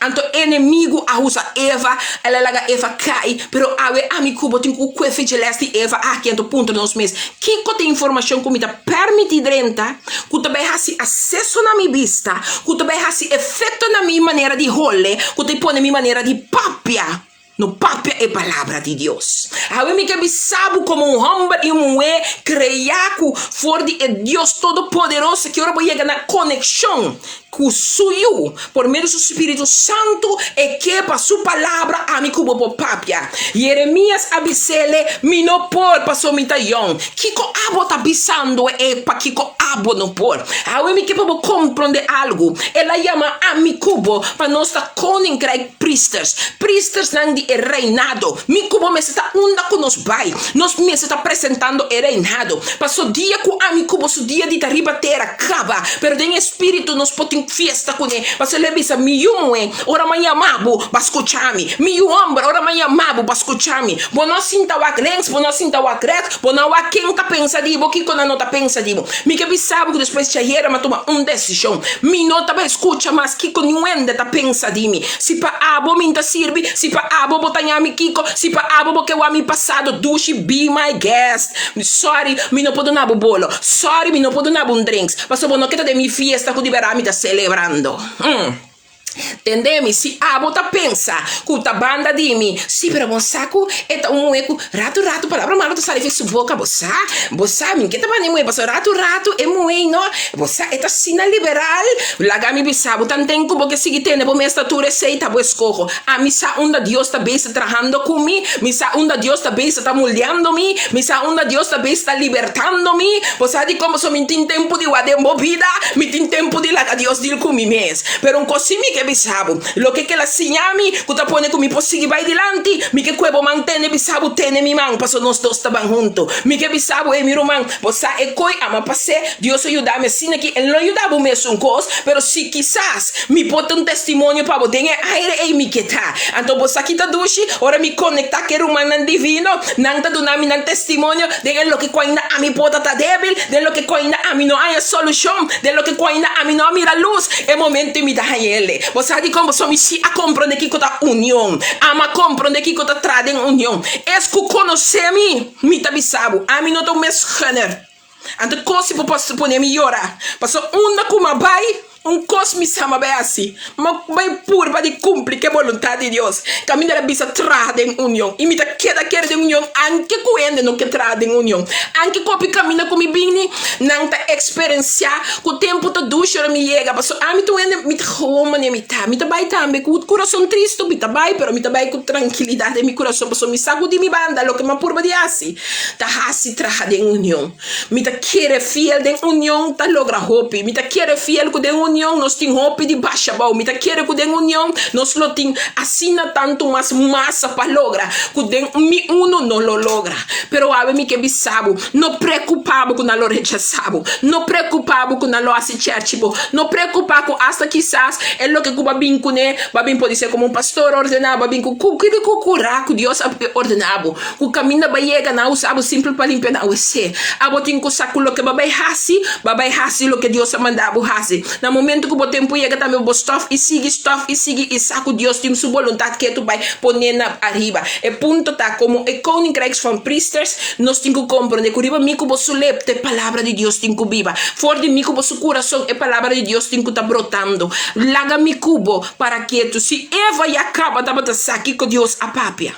Anto enemigu a usa Eva, el a laga Eva kai, pero awe ami ku bo tin ku kue fecha les di Eva aki, anto puntra nos mes, Kiko ta e informashon ku mi ta permití drenta, ku ta bai hasi aseso na mi bista, ku ta bai hasi efekto na mi manera di hole, ku ta pone mi manera di papia? No papia e palabra di Dios. Awe mi ke bisa bo komo un hòmber i un muhé kreá ku for di e Dios Todopoderoso ki ora bo yega na konekshon ku Su Yu por medio di Su Spiritu Santu e ke pa Su palabra ami ku bo por papia. Yeremias a bis'ele, Mi no por pasobra mi ta yòn. Kiko abo ta bisando e pakiko abo no por? Awe mi ke pa bo komprondé algu. El a yama ami ku bo pa nos ta koninkrijk Priesters, priesternan di e reinado. Mi ku bo mester ta unda ku nos bai. Nos mester ta presentando e reinado. Paso dia ku ami ku bo su dia di ta riba tera kaba, pero den e spiritu nos por tin fiesta kuné. Paso el a bisa, Mi yu muhé, ora mi a yama bo, bo a skucha mi. Mi yu hòmber, ora mi a yama bo, bo a skucha mi. Bo no a sinta wak links, bo no a sinta wak rèks, bo no a wak ken ta pensa di bo, kiko nan no ta pensa di bo. Mi ke bisa bo ku despues djayera mi a tuma un desishon. Mi no ta bai skucha mas kiko niun hende ta pensa di mi. Si pa abo mi ta sirbi, si pa abo bo ta ñami kiko, si pa abo bo ke wak mi pasado dushi, be my guest. Sorry, mi no por duna bo bolo. Sorry, mi no por duna bo un drinks. Pasobra bo no ke ta den mi fiesta ku di bèrdat mi ta selebrando. Tende mi, si abo ta pensa ku ta banda di mi, si, pero bo sa ku e ta un muhé ku ratu ratu palabra malo ta sali fi su boka, bo sa, bo sa, mi ke ta banda e muhé pasobra ratu ratu e muhé no, bo sa e ta asina liberal, laga mi bisa bo tanten ku bo ke sigui tende bo mes ta tur esei ta bo eskoho, ami sa unda Dios ta bezig trahando ku mi, mi sa unda Dios ta bezig ta moldeando mi, mi sa unda Dios ta bezig ta libertando mi, bo sa dikon pasobra mi tin tempu di wak den bo bida, mi tin tempu di laga Dios deal ku mi mes. Pero un kos si mi ke bisa bo, loke kel a siña mi ku ta pone ku mi por sigui bai dilanti, mi ke kue bo man tene bisa bo tene mi man, pasobra nos dos ta ban huntu. Mi ke bisa bo, ey mi ruman, bo sa e koi ama pas'é, Dios a yuda mi asina ki el no yuda bo mesun kos, pero si kisas mi por ta un testimonio pa bo den e aire ey mi ke ta. Anto bo sa ki ta dushi? Ora mi konektá ku e rumannan divino, nan ta duna mi nan testimonio den e loke ku ainda ami por ta ta débil, den loke ku ainda ami no haña solushon, den loke ku ainda ami no a mira lus, e momento ei mi ta haña el. Bo sa dikon? Pasobra mi si a komprondé kiko ta union. Ami a komprondé kiko ta traha den union. Es ku konosé mi, mi ta bisa bo, ami no ta un misgunner. Anto kos si por pone mi yora. Pasobra unda ku mi a bai. Un kos mi sa m'a bai hasi, m'a bai purba di kumpli ku e boluntat di Dios. Kaminda el a bisa traha den union, i mi ta keda kere den union anke ku hende no ke traha den union. Anke ku hopi kaminda ku mi bini, nan ta eksperensiá ku tempu ta dushi ora mi yega, pasobra ami ta un hende, mi ta gewoon manera mi ta. Mi ta bai tambe ku kurason tristu, mi ta bai, pero mi ta bai ku trankilidat den mi kurason, pasobra mi sa ku di mi banda loke m'a purba di hasi ta hasi traha den union. Mi ta kere fiel den union ta logra hopi. Mi ta kere fiel ku den union nos tin hopi di basha bou. Mi ta kere ku den union nos lo tin asina tantu mas masa pa logra ku den mi unu no lo logra. Pero awe mi ke bisa bo, no preocupa bo ku nan lo rechasa bo. No preocupa bo ku nan lo hasi cherchi bo. No preocupa ku asta kisas e loke ku bo a bin kuné bo a bin podi ser komo un pastor ordena, bo a bin ku ku ku kura ku Dios a ordena bo. Ku kaminda ba yega nan a usa bo simpel pa limpia nan wc. Abo tin ku sa ku loke bo bai hasi, bo bai hasi loke Dios a manda bo hasi. Na momento ku bo tempu yega tambe bo stòf i sigui, stòf i sigui i sa ku Dios tin su boluntat ketu bai pone na ariba. E punto ta, komo e koninkrijk van priesters, nos tin ku komprende ku riba mi ku bo su lep ta e palabra di Dios tin ku biba. For di mi ku bo su kurason e palabra di Dios tin ku ta brotando. Laga mi ku bo para ketu. Si Eva ya kaba tabata sa kiko Dios a papia.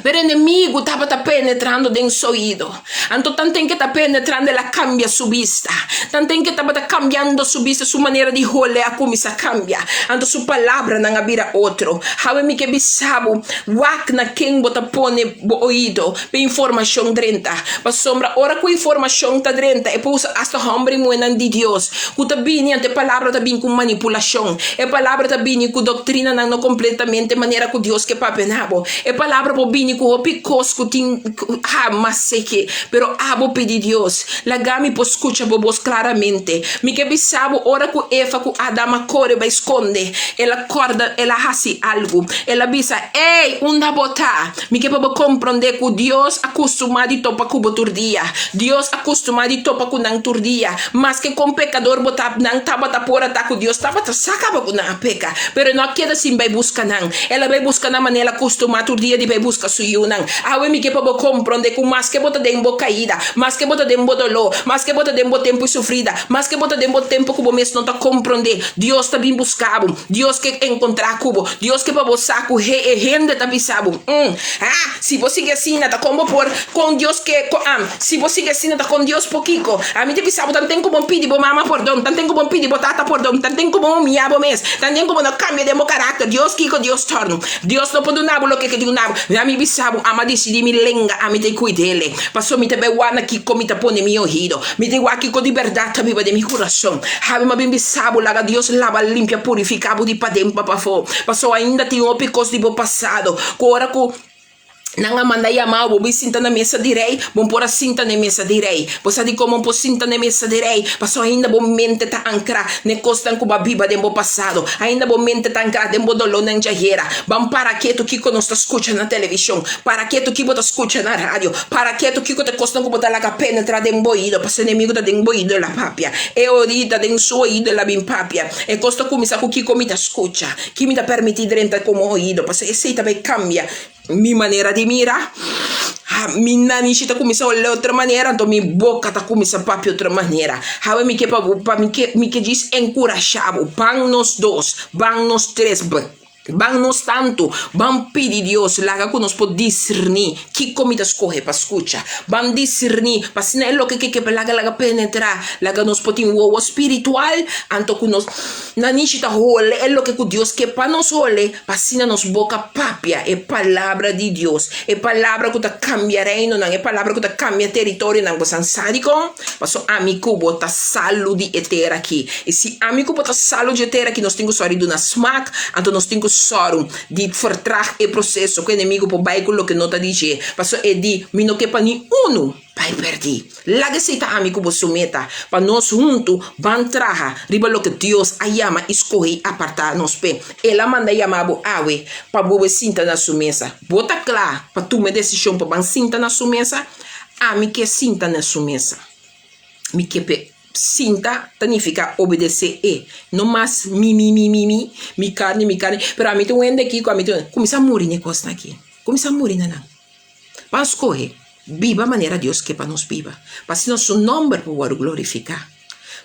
Pero enemigu tabata penetrando den su oido. Anto tanten ke ta penetrando el a kambia su bista. Tanten ke tabata kambiando su bista su manera di hole a kuminsá kambia. Anto su palabranan a bira otro. Hawe mi ke bisa bo, wak na ken bo ta pone bo oido pa informashon drenta. Pasobra ora ku informashon ta drenta e por usa asta hòmber i muhénan di Dios ku ta bini, anto e palabra ta bini ku manipulashon. E palabra ta bini ku doktrinanan no kompletamente manera ku Dios ke papia na bo. E palabra por bini ku hopi kos ku tin ha mas seke, pero abo pidi Dios, Laga mi por skucha bo bos klaramente. Mi ke bisa bo ora ku Eva ku Adam a kore bai skonde, el a kòrda el a hasi algu. El a bisa, Ey, unda bo ta? Mi ke pa bo komprondé ku Dios a kustumá di topa ku bo tur dia. Dios a kustumá di topa ku nan tur dia. Maske kon pekador bo ta, nan tabata por a ta ku Dios tabata sa kaba ku nan a peka. Pero e no a keda sin bai buska nan. El a bai buska nan manera el a kustumá tur dia di bai buska su yunan. Awe mi ke pa bo komprondé ku maske bo ta den bo kaida, maske bo ta den bo doló, maske bo ta den bo tempu sufrida, maske bo ta den bo tempu ku bo mes no ta komprondé, Dios ta bin buska bo. Dios ke enkontrá ku bo. Dios ke pa bo sa ku he e hende ta bisa bo, Mm, ah, si bo sigui asina ta kon bo por, kon Dios ke, kon, am, si bo sigui asina ta kon Dios por kiko? Ami ta bisa bo tanten ku bo pidi bo mama pordon, tanten ku bo pidi bo tata pordon, tanten ku bo humiyá bo mes, tanten ku bo no kambia den bo karakter, Dios kiko Dios tòrnu. Dios no por duna bo loke ke duna bo. Ami bisa bo, ama disidí mi lenga, ami ta kuid'é. Pasobra mi ta bai wak na kiko mi ta pone mi ohido. Mi ta wak kiko di bèrdat ta biba den mi kurason. Habi mi a bin bisa bo, laga Dios laba, limpia, purifiká bo di paden pa pafó. Pasobra ainda tin hopi kos di bo pasado ku ora ku nan a manda yama bo, bo bin sinta na mesa di rei, bo por a sinta na e mesa di rei. Bo sa dikon bo por sinta na e mesa di rei? Pasobra ainda bo mente ta ankrá na e kosnan ku bo a biba den bo pasado. Ainda bo mente ta ankrá den bo dolónan djayera. Ban para ketu kiko nos ta skucha na televishon. Para ketu ki bo ta skucha na radio. Para ketu kiko ta e kosnan ku bo ta laga penetra den bo oido, pasobra enemigu ta den bo oido el a papia. E orita den su oido el a bin papia. E kos ta kuminsá ku kiko mi ta skucha, ki mi ta permití drenta komo oido, pasobra esei ta bai kambia mi manera di mira. Mi nanishi ta kuminsá ole otro manera, anto mi boka ta kuminsá papia otro manera. Hawe mi ke pa bo, pa mi ke, mi ke djis enkurashá bo, ban nos dos, ban nos tres. Ban nos tantu, ban pidi Dios laga ku nos por disirní kiko mi ta skohe pa skucha. Ban disirní pa asina e loke ke ke pa laga laga penetrá, laga nos por tin wowo spiritual, anto ku nos nanishi ta hole e loke ku Dios ke pa nos hole, pa asina nos boka papia e palabra di Dios, e palabra ku ta kambia reinonan, e palabra ku ta kambia teritorionan. Bosan sa dikon? Paso ami ku bo ta salu di e tera aki. I si ami ku bo ta salu dje tera ki nos tin ku sòru di duna smak, anto nos tin ku sòru di fertrag e proseso ku enemigu por bai ku loke no ta di dje. Pasobra e di, Mi no ke pa ni unu bai pèrdí. Laga esei ta ami ku bo su meta, pa nos huntu ban traha riba loke Dios a yama i skohe i apartá nos p'e. El a manda yama bo awe pa bo bai sinta na su mesa. Bo ta kla pa tuma e desishon pa ban sinta na su mesa? Ami ke sinta na su mesa. Mi ke p'e. Sinta ta nifiká obedesé e, no mas mi, mi, mi, mi, mi, mi karni, mi karni. Pero ami ta un hende aki ku ami ta kuminsá muri na e kosnan aki. Kuminsá muri na nan. Ban skohe biba manera Dios ke pa nos biba, pa asina su nòmber por wòrdu glorifiká.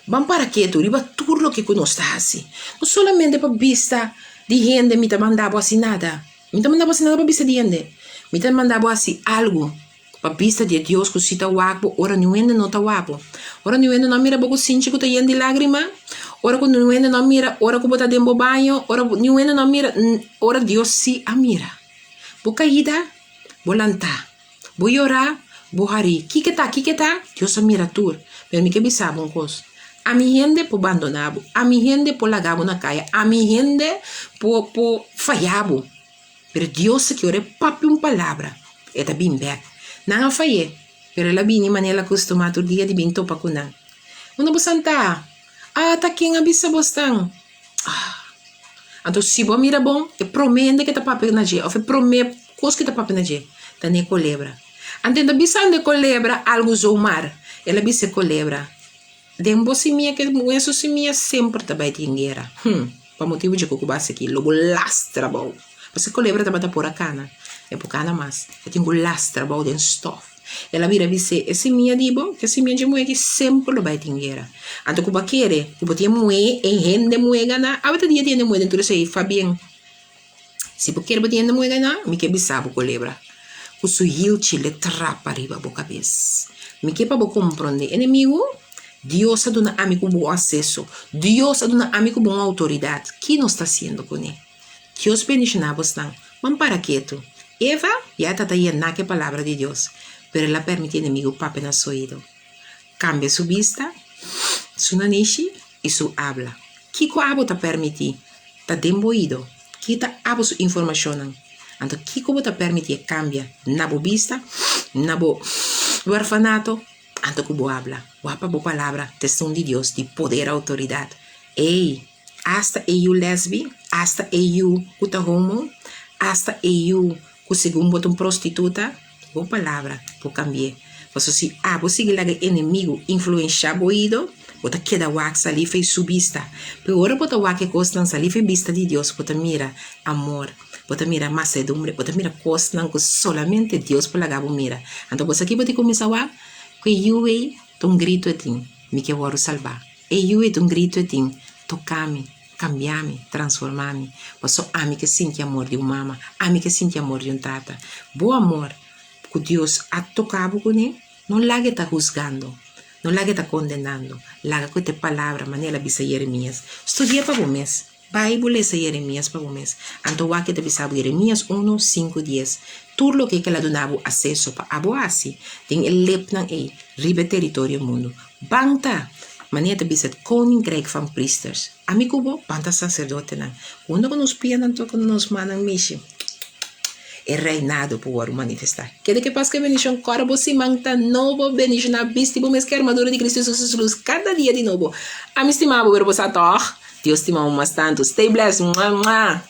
Ban para ketu riba tur loke ku nos ta hasi. No solamente pa bista di hende mi ta manda bo hasi nada. Mi ta manda bo hasi nada pa bista di hende. Mi ta manda bo hasi algu pa bista di e Dios ku si ta wak bo ora niun hende no ta wak bo. Ora niun hende no a mira bo ku sinchi ku ta yen di lágrima, ora ku niun hende no a mira ora ku bo ta den bo baño, ora niun hende no a mira, ora Dios si a mira. Bo kaida, bo lantá. Bo yorá, bo harí. Kiko ta? Kiko ta? Dios a mira tur. Pero mi ke bisa bo un kos. Ami hende por bandoná bo. Ami hende por laga bo na kaya. Ami hende por por fayá bo. Pero Dios ta ke ora e papia un palabra, e ta bin bèk. Nan a fay'é, pero el a bini manera el a kustumá tur dia di bin topa ku nan. Unda bo santá? Ah, ta ken a bisa bosnan? Ah. Anto si bo a mira bon, e promé hende ke ta papia na dje òf e promé kos ke ta papia na dje ta n'e kolebra. Anto e ta bisando e kolebra algu zomaar. El a bisa e kolebra, Den bo simia ke muhé su simia semper ta bai tin guera. Hum! Pa motibu dje ku ku bo hasi aki, lo bo lastra bou. Pasobra e kolebra tabata por a kana, e por kana mas. E tin ku lastra bou den stòf. El a bira bis'é, E simia di bo, ke simia dje muhé aki semper lo bai tin guera. Anto ku bo a kere ku bo tin e muhé, e hende muhé ganá, awe ta dia di hende muhé den tur esei. Fabien, si bo kere bo tin hende muhé ganá, mi ke bisa bo kolebra ku su hilchi le trapa riba bo kabes. Mi ke pa bo komprondé, enemigu, Dios a duna ami ku bo aseso. Dios a duna ami ku bo un outoridat. Ki nos ta hasiendo kuné? Dios bendishoná bosnan. Ban para ketu. Eva ya ta ta yená ku e palabra di Dios, pero el a permití enemigu papia na su oido, kambia su bista, su nanishi i su abla. Kiko abo ta permití ta den bo oido? Ki ta abo su informashonnan? Anto kiko bo ta permití e kambia na bo bista, na bo werfanato? Anto ku bo abla, wak pa bo palabra ta esun di Dios di poder outoridat. Ey! Asta e yu lesbi, asta e yu ku ta homo, asta e yu ku segun bo ta un prostituta, bo palabra por kambi'é. Pasobra si abo sigui laga e enemigu influenshá bo oido, bo ta keda wak salí fei su bista. Pero ora bo ta wak e kosnan salí fei bista di Dios, bo ta mira amor, bo ta mira masedumbre, bo ta mira kosnan ku solamente Dios por laga bo mira. Anto bo sa ki bo tin kuminsá wak? Ku e yu ei ta un gritu e tin, Mi ke wòrdu salbá. E yu e ta un gritu e tin, Toka mi, kambia mi, transforma mi. Paso ami ke sinti amor di un mama, ami ke sinti amor di un tata. Bo amor ku Dios a toka bo kuné, no laga e ta husgando, no laga e ta kondenando, laga ku e ta e palabra manera el a bisa Yeremias. Studia pa bo mes. Bai bo lesa Yeremias pa bo mes. Anto wak e ta bisa bo Yeremias unu, sinku, dies. Tur loke ke el a duna bo aseso pa abo hasi den e lepnan ei riba e teritorio mundu. Ban ta, manera e ta bisa het koninkrijk van priesters. Ami ku bo, ban ta saserdotenan. Unda ku nos pianan toka nos mannan mishi, e reinado por wòrdu manifestá. Keda ke pas ku e bendishon kòrda bo siman ta nobo bendishoná bisti bo mes ku e armadura di Kristu Hesus su lus kada dia di nobo. Ami stima bo, pero bo sa tòg? Dios stima bo mas tantu. Stay blessed. Mua mua.